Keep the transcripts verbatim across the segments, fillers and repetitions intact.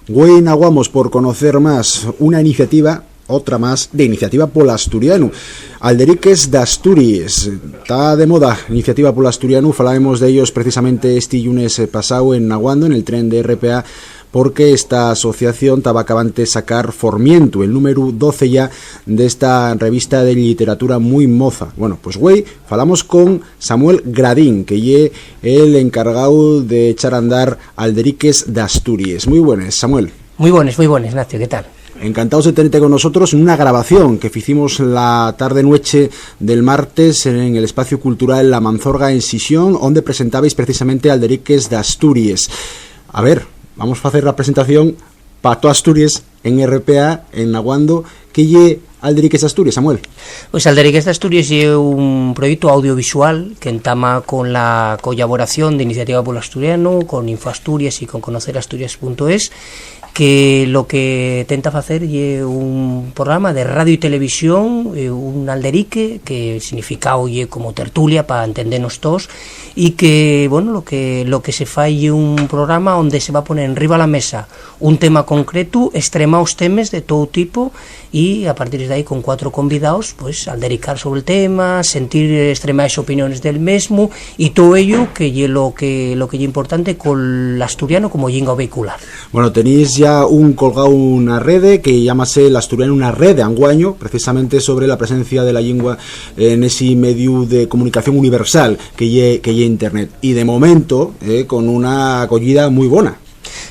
Güei naguamos por conocer más una iniciativa, otra más, de Iniciativa pol Asturianu. Alderiques d'Asturies. Ta de moda Iniciativa pol Asturianu, falábemos d'ellos precisamente esti llunes, eh, pasáu en Naguando, en el tren de R P A, porque esta asociación taba acabante sacar Formientu, el númberu doce ya d'esta revista de lliteratura mui moza. Bueno, pues güei falamos con Samuel Gradín, que ye el encargáu de echar a andar Alderiques d'Asturies. Mui bones, Samuel. Mui bones, mui bones, Nacio, ¿qué tal? Encantaos de tenerte con nosotros en una grabación que ficimos la tarde-nueche del martes en el espacio cultural La Manzorga en Xixón, onde presentabais precisamente Alderiques d'Asturies. A ver, vamos facer la presentación pa toa Asturies en R P A, en Naguando. ¿Qué ye Alderiques d'Asturies, Samuel? Pues Alderiques d'Asturies ye un proyecto audiovisual que entama con la collaboración de Iniciativa pol Asturianu, con InfoAsturies y con conocerasturias punto es, que lo que tenta facer ye un programa de radio y televisión, eh, un alderique, que significao ye como tertulia pa entendernos todos, y que, bueno, lo que, lo que se fai ye un programa onde se va a poner enriba la mesa un tema concretu, estremaos temes de tou tipo, y a partir de ahí con cuatro convidaos, pues, aldericar sobre el tema, sentir, eh, estremaes opiniones del mesmu, y todo ello que ye lo que, lo que ye importante col asturiano como llingua vehicular. Bueno, tenéis ya un colgáu na rede que llámase L'Asturianu na Rede, anguaño, precisamente sobre la presencia de la llingua en esi mediu de comunicación universal que ye, que ye Internet. Y de momento, eh, con una acoyida mui bona.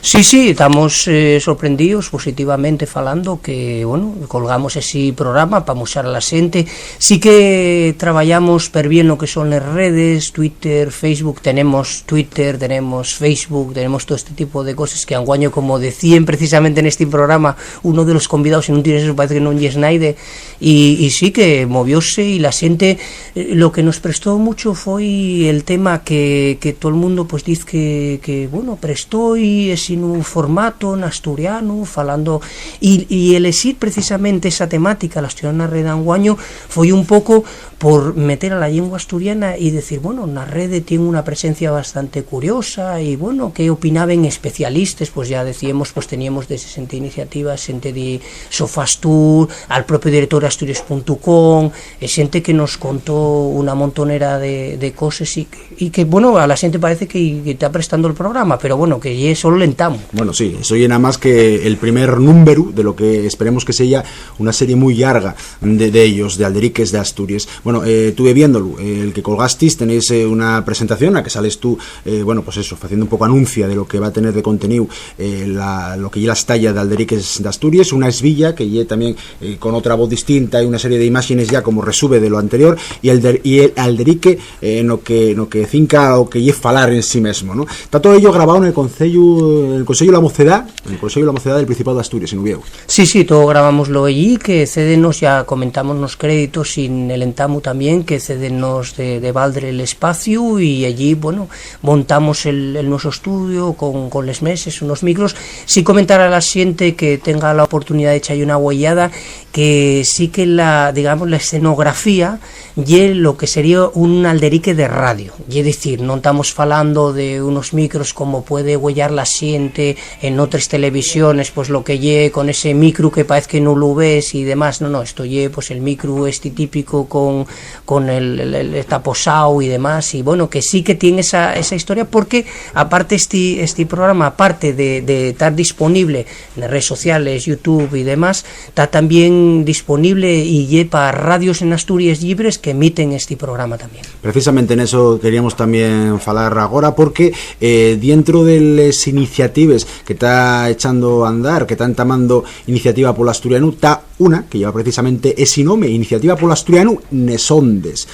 Sí, sí, tamos, eh, sorprendíos positivamente falando que, bueno, colgamos esi programa pa amusar a la xente. Sí que trabayamos per bien lo que son les redes, Twitter, Facebook, tenemos Twitter, tenemos Facebook, tenemos todo este tipo de coses que anguaño, como decíen precisamente nesti programa uno de los convidaos, si nun tienes eso, parece que non yes naide, y, y sí que movióse y la xente, eh, lo que nos prestó mucho foi el tema que, que todo el mundo, pues, diz que, que, bueno, prestó y es en un formato en asturiano, falando, y, y elegir precisamente esa temática, la asturiana red anguaño, foi un poco por meter a la lengua asturiana y decir, bueno, na rede tiene una presencia bastante curiosa y, bueno, qué opinaben especialistas, pues ya decíamos, pues teníamos de sesenta iniciativas, xente de Sofastur, al propio director de asturias punto com, eh, xente que nos contó una montonera de, de coses y, y que, bueno, a la xente parece que, que está prestando el programa, pero bueno, que ye solo el entamu. Bueno, sí, eso ye nada más que el primer númberu de lo que esperemos que sea una serie muy larga de, de ellos, de Alderiques de Asturias. Bueno, eh, tuve viéndolo, eh, el que colgastis, tenéis, eh, una presentación a que sales tú, eh, bueno, pues eso, haciendo un poco anuncia de lo que va a tener de contenido, eh, la, lo que ye la estalla de Alderiques de Asturias, una esvilla que ye también, eh, con otra voz distinta y una serie de imágenes ya como resube de lo anterior, y el, de, y el Alderique, eh, no que, no que cinca o que ye falar en sí mismo, ¿no? Está todo ello grabado en el Concello, en el Concello de la Mocedad, en el Concello de la Mocedad del Principado de Asturias, en Uvieu. Sí, sí, todo grabámoslo ellí, que cédenos, ya comentamos los créditos sin el entamu también, que cédenos de, de baldre el espacio y allí, bueno, montamos el, el nuestro estudio con, con les meses, unos micros. Sí comentar a la xente que tenga la oportunidad de echar una güeyada, que sí que la, digamos, la escenografía ye lo que sería un alderique de radio. Ye dicir, non tamos falando de unos micros como puede güeyar la xente en otras televisiones, pues lo que ye con ese micro que parece que no lo ves y demás. No, no, esto ye, pues, el micro este típico con, con el, el, el taposao y demás. Y bueno, que sí que tiene esa, esa historia, porque aparte este, este programa, aparte de, de estar disponible en redes sociales, YouTube y demás, ta tamién disponible y ye pa radios en Asturies llibres que emiten esti programa tamién. Precisamente en eso queríamos tamién falar agora, porque, eh, dientro de les iniciatives que ta echando a andar, que ta entamando Iniciativa pol Asturianu, ta una que lleva precisamente esi nome, Iniciativa pol Asturianu nes Ondes.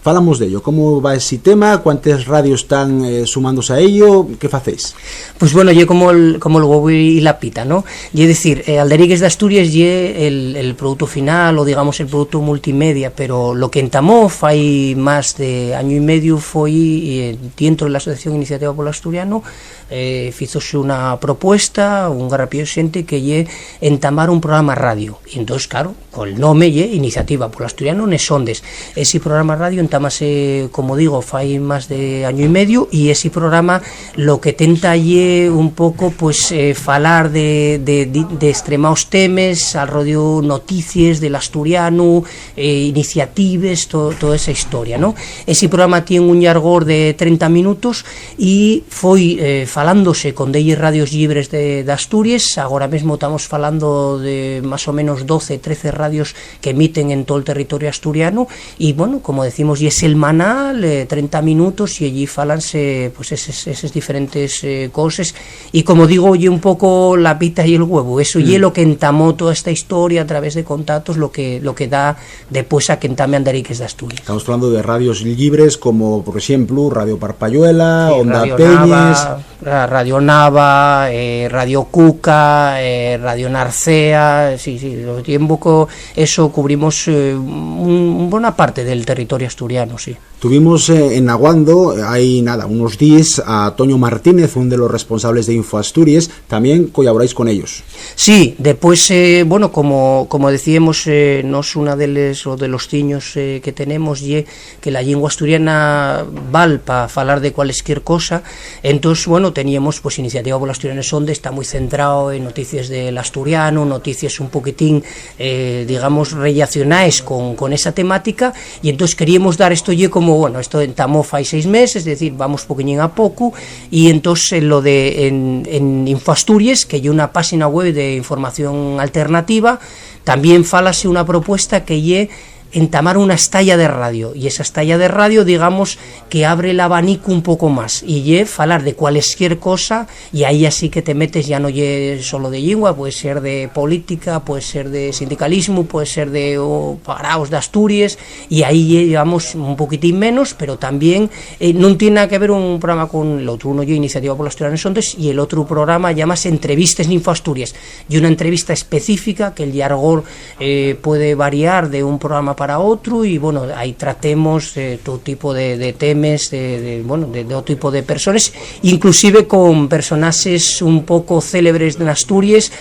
Falamos d'ello, ¿cómo va esi tema? ¿Cuántes radios tán, eh, sumándose a ello? ¿Qué facéis? Pues bueno, ye como el, como el huevo y la pita, ¿no? Ye decir, eh, Alderiques d'Asturies ye el, el producto final, o digamos el producto multimedia, pero lo que entamó fai más de año y medio foi, eh, dientro de la Asociación Iniciativa pol Asturianu, eh, fízose una propuesta, un garrapío de xente que ye entamar un programa radio. Y entonces, claro, col nome ye Iniciativa pol Asturianu nes Ondes. Esi programa radio entámase, como digo, fai más de añu y medio, y esi programa lo que tenta ye un poco, pues, eh, falar de, de, de, d'estremaos temes, al rollo noticies del asturianu, eh, iniciatives, to-, toda esa historia, ¿no? Esi programa tien un llargor de trenta minutos y foi, eh, falándose con delles radios llibres de, d'Asturies. Agora mesmo tamos falando de más o menos doce, trece radios que emiten en tol territorio asturianu, y, bueno, como decimos, ye semanal, eh, trenta minutos, y allí falanse, pues, eses, eses diferentes, eh, coses. Y, como digo, ye un poco la pita y el huevo. Eso ye lo que entamó toda esta historia a través de contactos, lo que, lo que da después a que entame Andariques d'Asturies. Estamos hablando de radios llibres como, por exemplu, Radio Parpayuela, Sí, Onda Radio Peñes. Nava, Ra-, Radio Nava, eh, Radio Cuca, eh, Radio Narcea, sí, sí, lo tiempo co-, eso cubrimos, eh, un, un bona parte del territorio asturiano, sí. Tuvimos, eh, en Aguando, eh, hai nada, unos días, a Toño Martínez, un de los responsables de Info Asturias, también colaboráis con ellos. Sí, después, eh, bueno, como, como decíamos, eh, nos una de les, o de los ciños, eh, que tenemos ye que la llingua asturiana val pa falar de cualesquier cosa. Entós, bueno, teníamos, pues, Iniciativa pol Asturianu nes Ondes, está mui centrao en noticies del asturianu, noticies un poquitín, eh, digamos, rellacionaes con, con esa temática, y entós queríamos dar esto ye como, bueno, esto entamó fai seis meses, es decir, vamos poquiñín a poco, y entós, eh, lo de en, en Info Asturias, que ye una páxina web de información alternativa, también fálase una propuesta que ye entamar una estaya de radio, y esa estaya de radio, digamos, que abre l'abanicu un poco más, y ye falar de cualesquier cosa, y ahí así que te metes, ya no ye solo de llingua, puede ser de política, puede ser de sindicalismo, puede ser de, o, paraos d'Asturies, y ahí ye, digamos, un poquitín menos, pero también, eh, nun tiene nada que ver un programa con el otro. Uno ye Iniciativa pol Asturianu nes Ondes, y el otro programa llámase Entrevistes n'Info Asturias, y una entrevista específica que el llargor eh, puede variar de un programa para otro, y, bueno, ahí tratemos, eh, todo tipo de, de temes, de, de, bueno, de, de todo tipo de personas, inclusive con personaxes un poco célebres en Asturies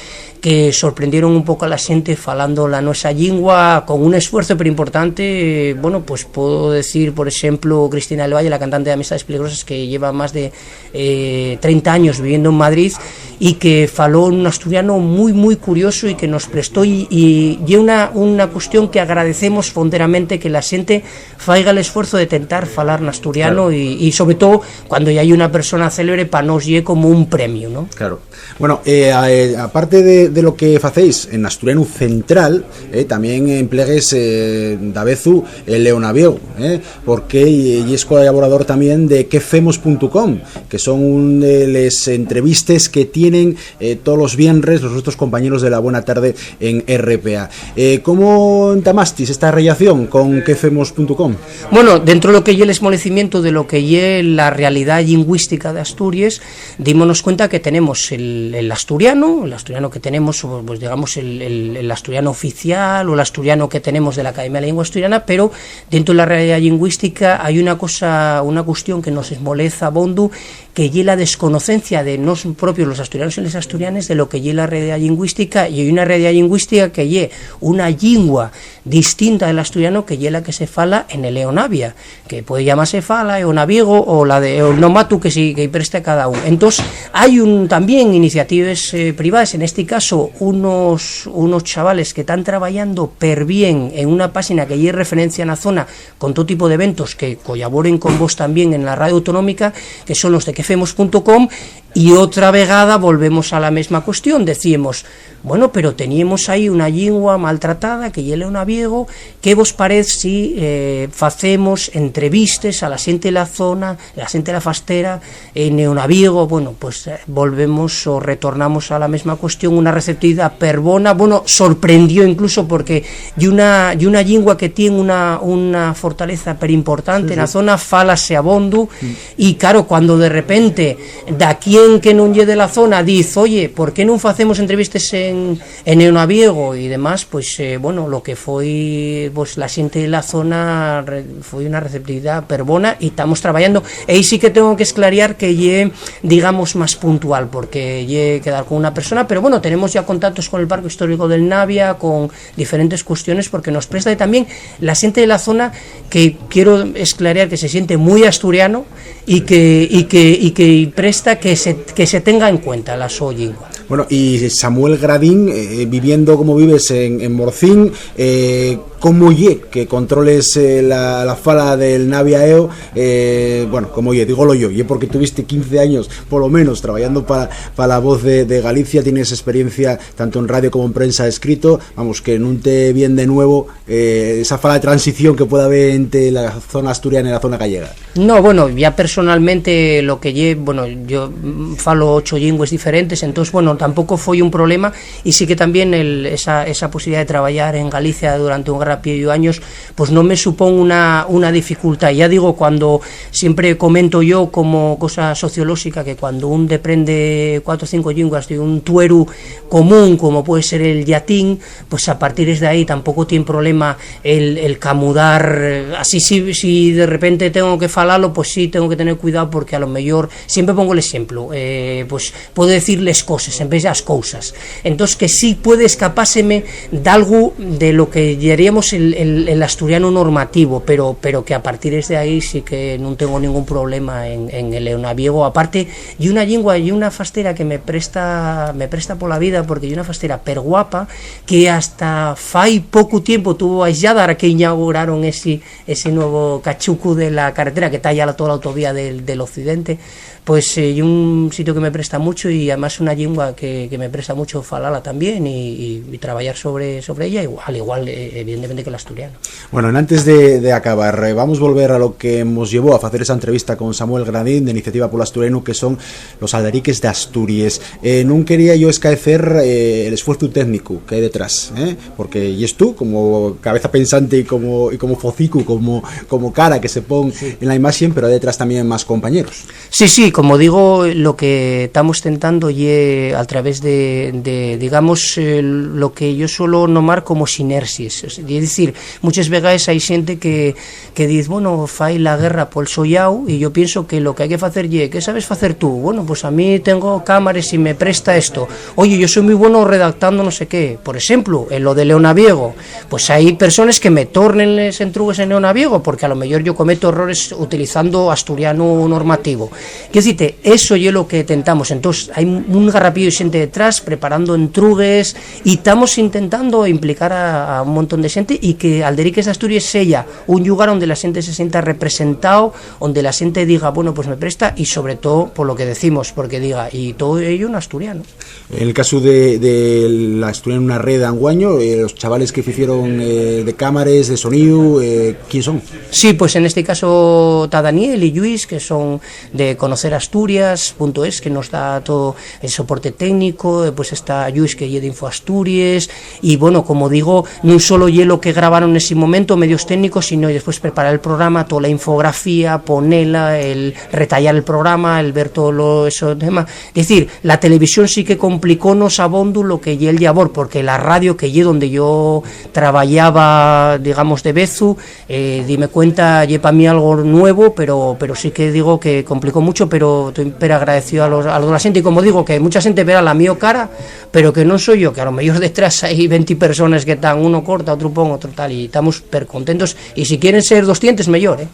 que sorprendieron un poco a la xente falando la nuestra llingua con un esfuerzo pero importante. Eh, bueno, pues puedo decir, por ejemplo, Cristina del Valle, la cantante de Amistades Peligrosas, que lleva más de eh, trenta años viviendo en Madrid y que faló un asturiano muy, muy curioso y que nos prestó, y, y ye una, una cuestión que agradecemos fonderamente, que la xente faiga l'esfuerzo de tentar falar n'asturiano. Claro. Y, y sobre todo cuando ya hay una persona célebre, pa nós ye como un premio, ¿no? Claro. Bueno, eh, a-, eh, aparte de, de lo que facéis en Asturianu Central, eh, también emplegues, eh, davezu el Leonaviego, eh, porque, eh, yes colaborador también de quefemos punto com, que son un de les entrevistes que tienen, eh, tolos vienres los nuestros compañeros de La Buena Tarde en R P A. Eh, ¿cómo entamastis esta rellación con quefemos punto com? Bueno, dentro de lo que ye l'esmolecimiento de lo que ye la realidá llingüística d'Asturies, dímonos cuenta que tenemos el, el asturiano, el asturiano que tenemos, o, pues, digamos, el, el, el asturiano oficial o el asturiano que tenemos de la Academia de la Llingua Asturiana, pero dentro de la realidá llingüística hai una cosa, una cuestión que nos esmoleza abondo, que ye la desconocencia de nos propios los asturianos y les asturianes de lo que ye la realidá llingüística, y hai una realidá llingüística que ye una llingua distinta del asturiano, que ye la que se fala en el Leonavia, que puede llamarse Fala, Eonaviego, o la de, o el nomatu que sí, que preste a cada un. Entós, hai un, también iniciatives, eh, privaes, en este caso, unos, unos chavales que tán trabayando per bien en una páxina que ye referencia na zona, con todo tipo de eventos que collaboren con vos también en la radio autonómica, que son los de quefemos punto com, y otra vegada volvemos a la mesma cuestión, decíemos, bueno, pero teníemos ahí una llingua maltratada, que ye el Leonaviego, ¿qué vos parez si, eh, facemos entrevistes a la xente de la zona, la xente de la Fastera, en Leonaviego? Bueno, pues, eh, volvemos o retornamos a la mesma cuestión, una receptividá per bona, bueno, sorprendió incluso porque ye una, ye una llingua que tien una, una fortaleza per importante. Sí, na sí. Zona, fálase abondo, mm. Y claro, cuando de repente, d'aquí que nun ye de la zona diz: "Oye, ¿por qué nun facemos entrevistes en, en neonaviego?" Y demás, pues, eh, bueno, lo que foi, pues, la xente de la zona re-, foi una receptividá perbona y tamos trabayando. Ehí sí que tengo que esclariar que ye, digamos, más puntual, porque ye quedar con una persona, pero bueno, tenemos ya contactos con el Parque Histórico del Navia, con diferentes cuestiones, porque nos presta, y también la xente de la zona, que quiero esclarear que se siente muy asturiano y que, y que, y que presta que se, que se tenga en cuenta la so llingua. Bueno, y Samuel Gradín, eh, viviendo como vives en, en Morcín, eh, ¿cómo ye que controles, eh, la, la fala del Navia Eo? Eh, bueno, ¿cómo ye? Dígolo yo, ye porque tuviste quince años, por lo menos, trabajando para, para La Voz de, de Galicia, tienes experiencia tanto en radio como en prensa escrito, vamos, que nun te vien de nuevo, eh, esa fala de transición que pueda haber entre la zona asturiana y la zona gallega. No, bueno, ya personalmente lo que lle, bueno, yo, mm, falo ocho llingües diferentes, entonces, bueno, tampoco foi un problema, y sí que también el, esa, esa posibilidad de trabajar en Galicia durante un grapio de años, pues no me supón una, una dificultad. Ya digo, cuando siempre comento yo como cosa sociológica que cuando un deprende cuatro o cinco llenguas de un tueru común, como puede ser el llatín, pues a partir de ahí tampoco tiene problema el, el camudar, eh, así si, si de repente tengo que falalo, pues sí, tengo que tener cuidado porque a lo mejor, siempre pongo el ejemplo, eh, pues puedo decir les coses en vez de las cosas. Entonces, que sí puede escapárseme d'algo de lo que diríamos el, el, el asturiano normativo, pero, pero que a partir de ahí sí que no tengo ningún problema en, en el leonaviego. Aparte, y una lengua y una fastera que me presta, me presta por la vida, porque y una fastera per guapa, que hasta fai poco tiempo tuvo aislada, ahora que inauguraron ese, ese nuevo cachucu de la carretera que está ya toda la autovía del, del occidente, pues, eh, y un sitio que me presta mucho y además una lengua que, que me presta mucho falala también y, y, y trabajar sobre, sobre ella, igual, al igual, eh, evidentemente, que el asturiano. Bueno, en antes de, de acabar, eh, vamos volver a lo que nos llevó a hacer esa entrevista con Samuel Gradín, de Iniciativa Polo Asturianu, que son los Alderiques de Asturies. Eh, nun quería yo escaecer, eh, el esfuerzo técnico que hay detrás, eh, porque y es tú, como cabeza pensante y como, y como focicu, como, como cara que se pon en la imagen, pero hay detrás también más compañeros. Sí, sí, como digo, lo que estamos tentando ye a través de, de, digamos, eh, lo que yo suelo nomar como sinerxies. Es decir, muchas veces hay gente que, que dice, bueno, fai la guerra pol so llau, y yo pienso que lo que hay que facer ye, ¿qué sabes facer tú? Bueno, pues a mí tengo cámares y me presta esto. Oye, yo soy muy bueno redactando no sé qué. Por ejemplo, en lo de leonaviego, pues hay personas que me tornen les entrugues en leonaviego, porque a lo mejor yo cometo errores utilizando asturiano normativo. Quiero decirte, eso es lo que tentamos. Entonces, hay un garrapío de gente detrás preparando entrugues y estamos intentando implicar a, a un montón de gente y que Alderiques de Asturies sea un lugar donde la gente se sienta representado, donde la gente diga, bueno, pues me presta, y sobre todo por lo que decimos, porque diga, y todo ello en asturiano. En el caso de, de la asturiana, una red anguaño, eh, los chavales que hicieron, eh, de cámaras, de sonido, eh, ¿quién son? Sí, pues en este caso está Daniel y Luis, que son de conocer asturias punto es, que nos da todo el soporte técnico, después está Luis, que ye de Info Asturies, y bueno, como digo, no solo ye lo que grabaron en ese momento, medios técnicos, sino y después preparar el programa, toda la infografía, ponela, el retallar el programa, el ver todo lo, eso tema. Es decir, la televisión sí que complicónos abondo lo que ye el llabor, porque la radio, que ye donde yo trabajaba, digamos, de vezu, eh, dime cuenta, ye pa mí algo nuevo, pero, pero sí que digo que complicó mucho, pero estoy per agradecido a los, a los de la gente, y como digo, que mucha gente verá la mío cara, pero que no soy yo, que a lo mejor detrás hay veinte personas que están, uno corta, otro pon, otro tal, y estamos per contentos, y si quieren ser doscientos, mejor, ¿eh?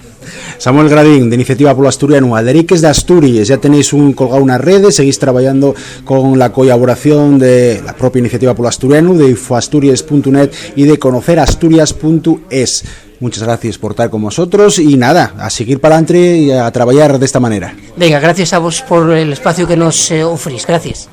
Samuel Gradín, de Iniciativa Polo Asturianu, Alderiques de Asturies, ya tenéis un colgado, una red, seguís trabajando con la colaboración de la propia Iniciativa Polo Asturianu, de infoasturies punto net y de conocerasturias punto es. Muchas gracias por estar con nosotros y nada, a seguir para adelante y a trabajar de esta manera. Venga, gracias a vos por el espacio que nos, eh, ofrís. Gracias.